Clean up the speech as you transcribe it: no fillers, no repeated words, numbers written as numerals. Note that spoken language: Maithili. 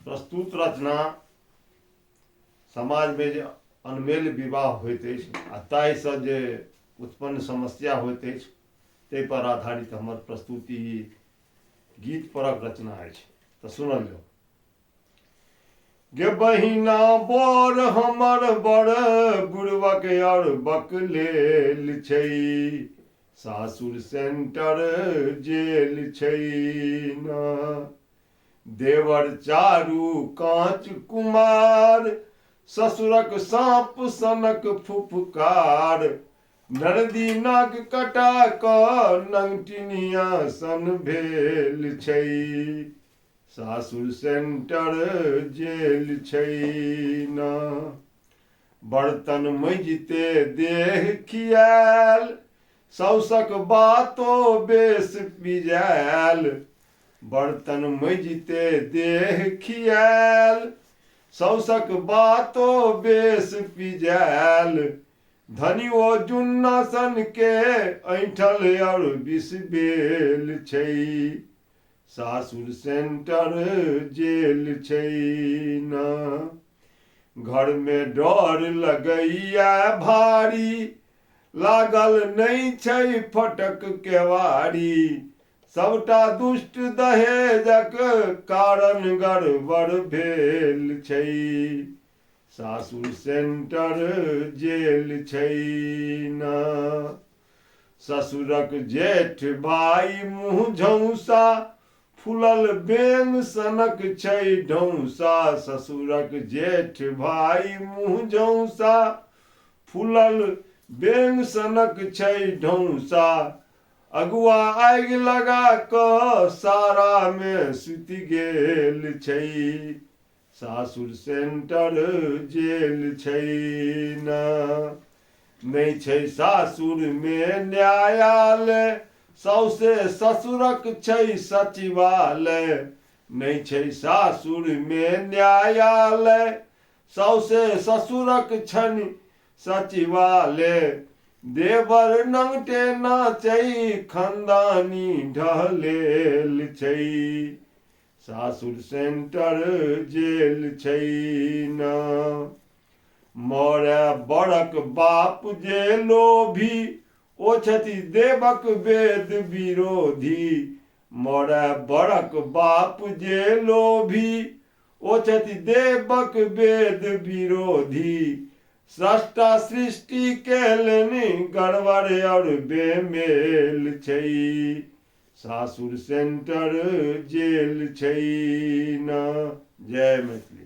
प्रस्तुत रचना समाजमे जे अनमेल विवाह होइत अछि आ ताहिसँ जे उत्पन्न समस्या होइत अछि ताहिपर आधारित हमर प्रस्तुति गीत परक रचना अछि। तऽ सुनल जाउ। गे बहिना बर हमर बड़ बुड़बक और बकलेल छै, सासुर सेंटर जेल छै ना। देवर चारू काँच कुमार, ससुरक साँप सनक फुफकार, नरदी नाक कटा कऽ नंगटिनिया सन भेल छै, सासुर सेंटर जेल छै ना। बर्तन मजिते देह खियाल, साउसक बातो बेस पिजायल, बर्तन मजिते देह खियाल, साउसक बातो बेस पिजायल, धनी ओ जुन्ना सन के ऐंठल और विष बेल छै, सासुर सेंटर जेल छै ना। घरमे डर लगैया भारी, लागल नहि छै फटक केवारी, सबटा दुष्ट दहेजक कारण गड़बड़ भेल छै, सासुर सेंटर जेल छै ना। ससुरक जेठ भाइ मुँह झौसा, फूलल बेंग सनक छै ढौसा, ससुरक जेठ भाइ मुँह झौसा, फूलल बेंग सनक छै ढौसा, अगुआ आगि लगा कऽ सारामे सुति गेल छै, सासुर सेंटर जेल छै ना। नहि छै सासुरमे न्यायालय, सौसे ससुरक छै सचिवालय, नहि छै सासुरमे न्यायालय, सौसे ससुरक छनि सचिवालय, देवर नंगटे नाचै खनदानी ढहलेल छै, सासुर सेंटर जेल छै ना। मरे बड़क बाप जे लोभी, ओ छथि देवक वेद विरोधी, मरे बड़क बाप जे लोभी, ओ छथि देवक वेद विरोधी, स्रष्टा सृष्टि केलनि गड़बड़ और बेमेल छै, सासुर सेंटर जेल छै ना। जय मैथिली।